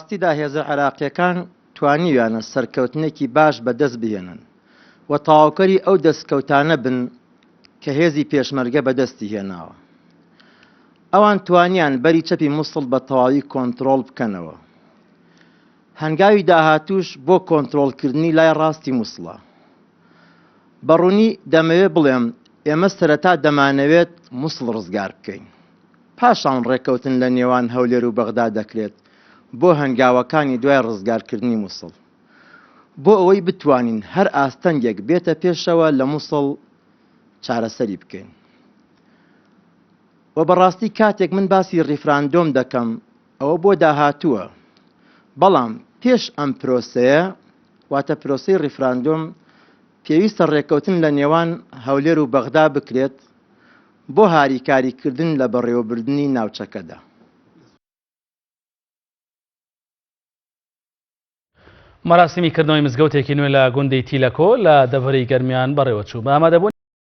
ڕاستیدا هێزە عێراقییەکان توانیویانە سەرکەوتنێکی باش بەدەست بهێنن و تەواوکەری ئەو دەستکەوتانە بن کە هێزی پێشمەرگە بەدەستی هێناوە. ئەوان توانیان بەری چەپی موسڵ بە تەواوی کۆنترۆڵ بکەنەوە. هەنگاوی داهاتووش بۆ کۆنترۆڵکردنی لای ڕاستی موسڵە. بە ڕوونی دەمەوێت بڵێم ئێمە سەرەتا دەمانەوێت موسڵ ڕزگار بکەین. پاشان ڕێککەوتن لە نێوان هەولێر و بەغدا دەکرێت بۆ هەنگاوەکانی دوای ڕزگارکردنی موسڵ. بۆ ئەوەی بتوانین هەر ئاستەنگێک بێتە پێشەوە لە موسڵ چارەسەری بکەین. وە بەڕاستی کاتێک من باسی ڕیفراندۆم دەکەم ئەوە بۆ داهاتووە، بەڵام پێش ئەم پرۆسەیە واتە پرۆسەی ڕیفراندۆم پێویستە ڕێککەوتن لە نێوان هەولێر و بەغدا بکرێت بۆ هاریکاریکردن لە بەڕێوەبردنی ناوچەکەدا. مەراسیمی کردنەوەی مزگەوتێکی نوێ لە گوندی تیلەکۆ لە دەڤەری گەرمیان بەڕێوەچوو بە ئامادەبوونی.